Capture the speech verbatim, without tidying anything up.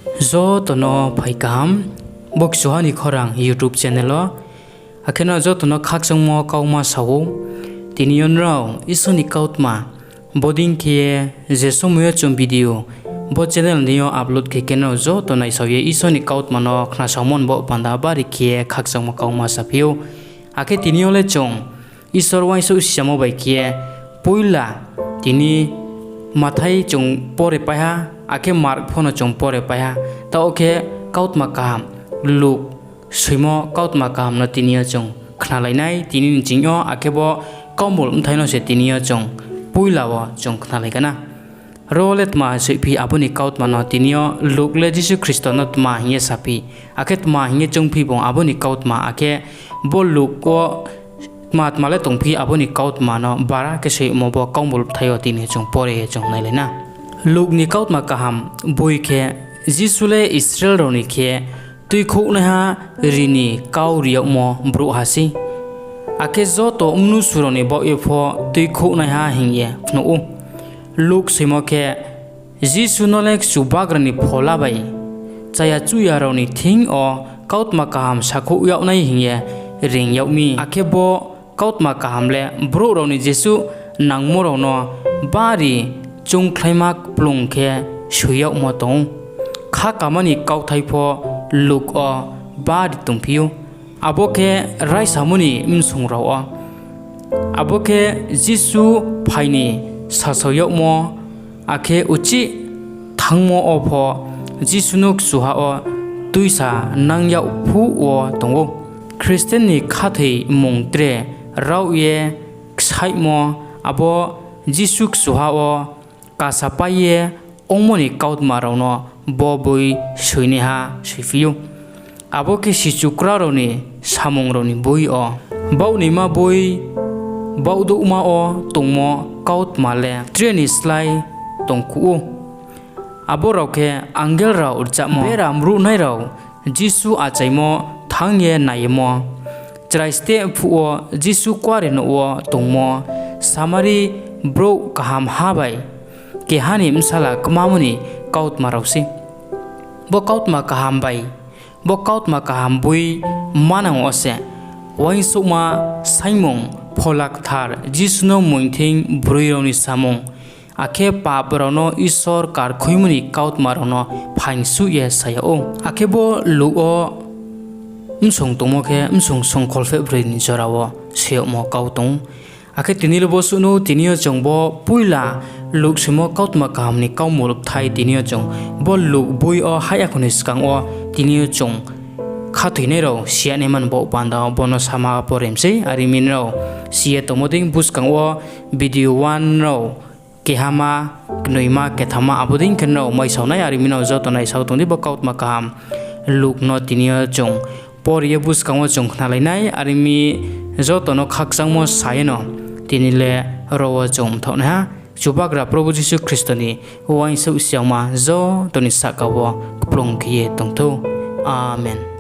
Joto no phai kaham, bo Kchuha ni Khorang YouTube channel wo. Akhe nrao joto no khakchangmo kauma sa ou. Tini yo nrao Isor ni kautma, bodei khe ye je somoi yo chung video bo channel ni yo upload khe khe nrao joto naisao ye Isor ni kautma no khnasaomo ni baoh panda bari khe ye khakchangmo kauma saphi ou. Akhe tini yo le chung Isor uaingsouh siamo bai khe ye poila tini Mathai chung pore pai ha, akhe Mark pho no chung pore pai ha. Taoh khe kautma kaham, Luk soimo kautma kaham no tini yo chung khnalai nai tini ni ching yo, akhe bo Kaumul bthai no se tini yo chung poila wo chung khnalai kana. Ro le tma soihphi abo ni kautma no tini yo Luk le Jisu Khristo no tma hing ye saphi, akhe tma hing ye choungphi bung abo ni kautma, akhe bo Luk wo tma tma le tongphi abo ni kautma no bara khe soimo bo Kaumul bthai yo tini chung pore ye chung nailai na. Luk ni kautma kaham boi khe Jisu le Israel rao ni khe tuikhouhnaiha ri ni kau ri yagmo brouhha sei. Akhe joto mnusu rao ni baoh ye pho tuikhouhnaiha hing ye phnuh ou. Luk soimo khe Jisu no le Chubagra ni phola bai chaya chuhya rao ni thing yo kautma kaham sakhouh yag nai hing ye reing yag mi. Akhe bo kautma kaham le brouh rao ni jesuh nangmo rao no bari choungkhlaima kplung khe soi yagmo tong ou. Khakama ni kauthai pho Luk wo bari tongphi ou, abo khe raisamo ni bsong rao wo. Abo khe Jisu phai ni sasao yagmo, akhe uchih thanngmo wo pho Jisu no kchuha wo tuisa nang yag phuh wo tong ou. Khristian ni khathoimung tre raoh ye ksaihmo, abo Jisu kchuha wo kasapai ye ongmo ni kautma rao no bo boi soinaiha soiphi ou. Abo khe sichukra rao ni samung rao ni boi yo, baohnoima boi, baohdouhma wo tongmo kautma le tre ni slái tongkuh ou. Abo rao khe angel rao rchahmo, bera mruhnai rao Jisu achaimo thanng ye naimo, chrai steh phuh wo Jisu kuarenouh wo tongmo, Samari brouh kahamha bai keha ni bsala kmamo ni kautma rao sei. Bo kautma kaham bai, bo kautma kaham boi manang wo se uaingsouhma saingmung, Phola Kthar, Jisu no moing thing broi rao ni samung, akhe pap rao no Isor karkhoimo ni kautma rao no phaingsuh ye sa yag ou. Akhe bo Luk wo bsong tongmo khe bsong songkholpheh broi ni jora wo se yagmo kau tong ou. Akhe tini le bo suh no tini yo chung bo poila Luk soimo kautma kaham ni Kaumul bthai tini yo chung bo Luk boi yo hah ya kho ni skang wo tini yo chung khathoinai rao si ya naima ni baoh panda wo bo no sama pore mi sei. Are mi nrao si ye tongmo dei buskang wo video one nrao kehama, knoima, kethamma abo dei khe nrao maisao nai. Are mi nrao joto naisao tong di bo kautma kaham Luk no tini yo chung pore ye buskang wo chung khnalai nai. Are mi joto no khakchangmo sa ye no tini le ro wo chung mthaoh nai ha. Chubagra Probhu Jisu Khristo ni uaingsouh siama joto ni sahka wo kplung khe ye tong thou. Amen.